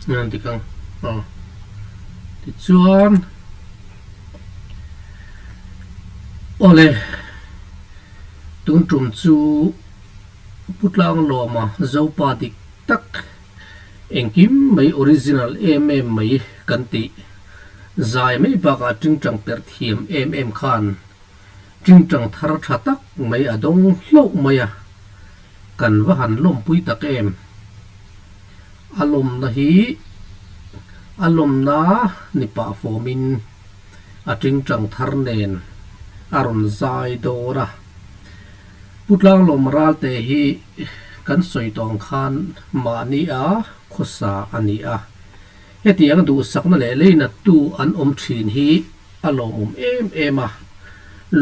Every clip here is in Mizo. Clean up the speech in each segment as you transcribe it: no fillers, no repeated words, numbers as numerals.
Dik ang aw. Tichuan awle tun tum chu Pu Tlanglawma Zopa dik tak engkim mai original em em mai kan tih zai mai bakah tingtang perh thiam em em khan tingtang thar tha tak mai a dawng hlauh mai a, kan va han lawmpui tak em. A lawmna hi a lawmna ni pah fawmin a tingtang thar nen a rawn zai dawn a. Pu Tlanglawm Ralte hi kan sawi tawh ang khan mahni a khawsa a ni a. Hetiang duhsakna leh leinattu an awm thin hi a lawmawm em em a,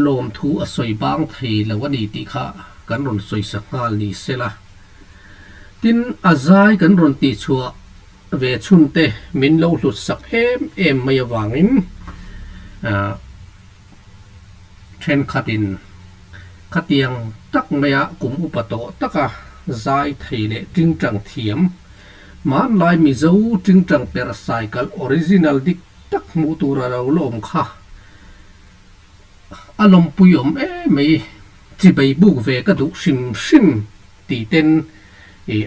lawmthu a sawi bang thei lo a ni tih kha kan rawn sawisak nghal ni sela. Tin, a zai kan rawn tihchhuah ve chhunte min lo hlutsak em em mai avangin thenkhatin khatiang tak maia kum upa tawh taka zai thei leh tingtang thiam, hmanlai Mizo tingtang perh saikal original dik tak hmuh tur a lo la awm kha a lawmpui awm em mai, chibei buk ve ka duh hrim hrim tih ten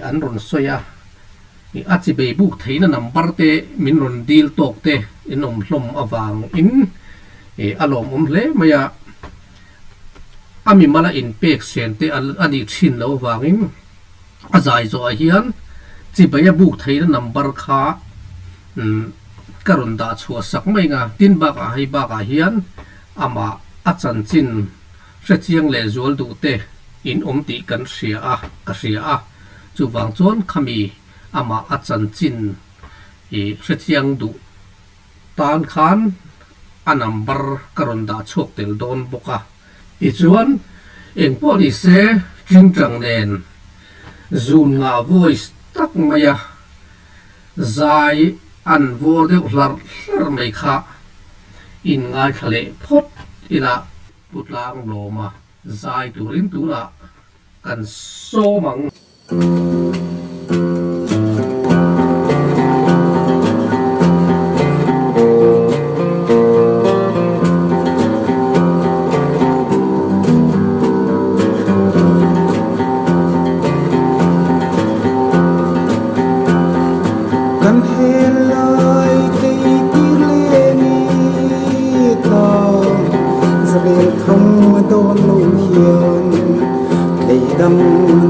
an rawn sawi a, a chibei buk theihna number te min rawn dil tawk te in awm hlawm avangin a lawmawm hle mai a, a mimala inpek sen te a nih thin loh avangin a zai zawhah hian chibei a buk theihna number kha ka rawn dah chhuah sak mai ang a, tin bakah hei bakah hian amah a chanchin hrechiang leh zual duh te in awm tih kan hria a, ka hria a, chuvang chuan khami amah a chanchin i hrechiang duh tan khan a number ka rawn dah chhuak tel dawn bawk a. Tichuan, engpawh ni se Tingtang nen zun ngah voice tak maia zai an vawr deuh hlarh hlarh mai kha in ngaithla leh phawt ila. Pu Tlanglawma zai turin tunah kan sawm ang. Kan hel lai kei tir leng i tlang zarel thang dawn lo hian tlei dang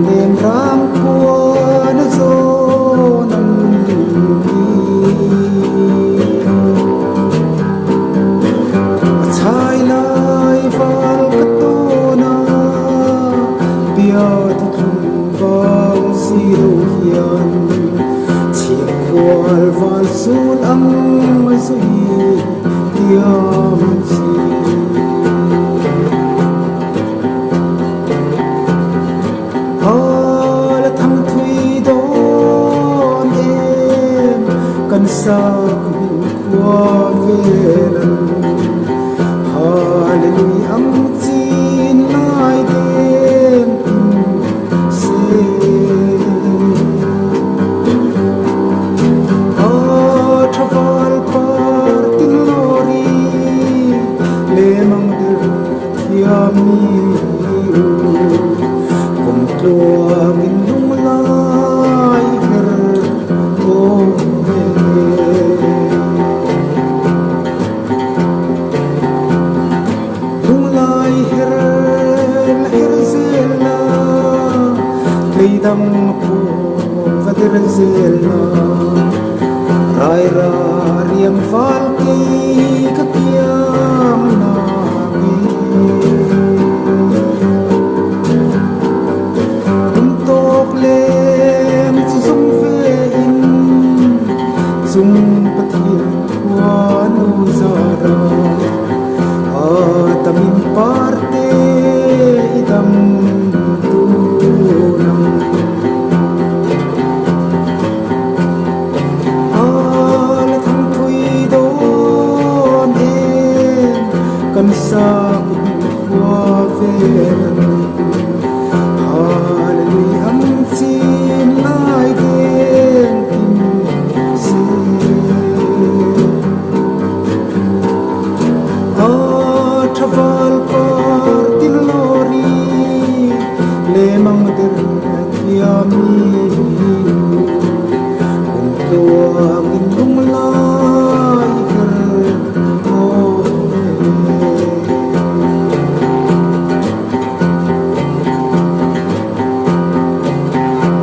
nen rang puan a zawn an ni. A chhai lai val ka tawn a, bia ti thlum vang si lo hian chhiahkhual val sul ang a zui tiam si. Hal a thang thui dawn em kan sak hming khua vel an Hallelujah ang chin lai deng tin se. A tha val par tin lawri lemang der thiam mi u kum tluang in lunglai her awm ve. Lunglai her la her zel la, tlei dang pawh va der zel la, rai ra riam val kei ka kiang na nge. Tum tawk leng chu zawng ve in chung Pathian khuanu zara a tamin parte i dam tun ang. A la thang thui dawn em kan sak hming khua. thiam i Kum tluang in lunglai her awm e.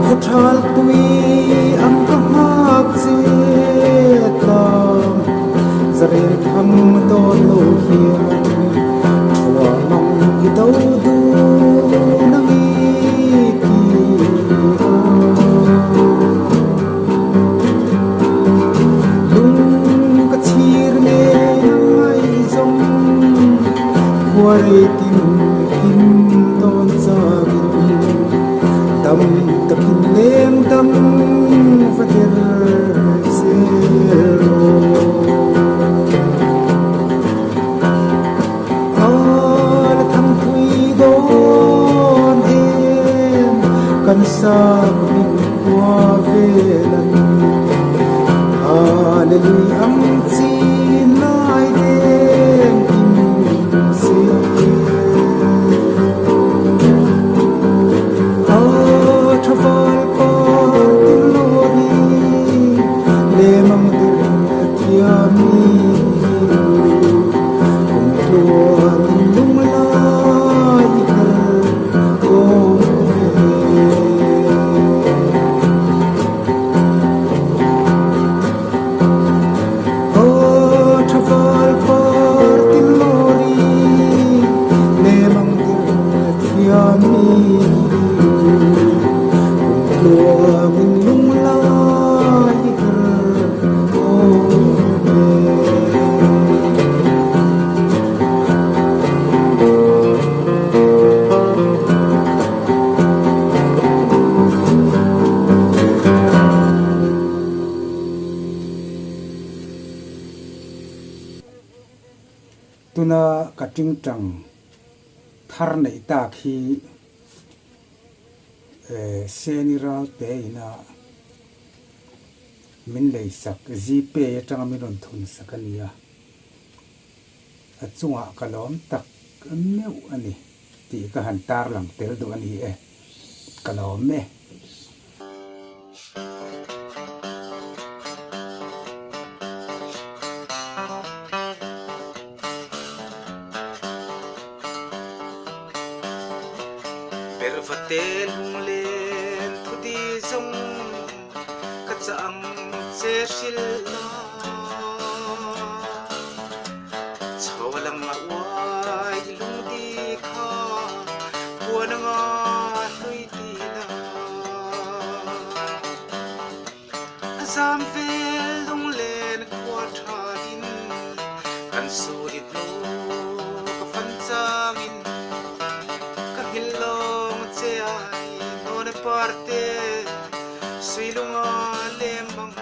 Khawthal tui ang ka nghak che tlang zarel thang dawn lo hian thuam ang i do dun ang i ti aw. Lung ka chhir nge ngaihzawm khuarei tin him dawn changin dam takin leng dam va der zel rawh. A la thangpui dawn em kan sak min khua vel an Hallelujah ang chin lai den kim se. A tha val par tin lawri lemang dir thiam Kum tluan in lunglai i her awm ve. Aw tha val par tin lawri lemang dir thiam i Kum tluang in lunglai i her Tuna ka tingtang thar neih tak hi Seni Ralte ina Min leisak Gpay atanga min rawn thun sak a ni a, a chungah ka lawm tak meuh a ni tih ka han tarlang tel duh a ni e, ka lawm e. Pervate lunglen thudi zawng ka chang che hrilh la. Chholang a uai lungdi kha puan anga hlui ti la. A zam vel lunglen khua tha in kan suri hnu ka fan changin ka hngilh lawng che ai nawn a parte. Suilunga leng bang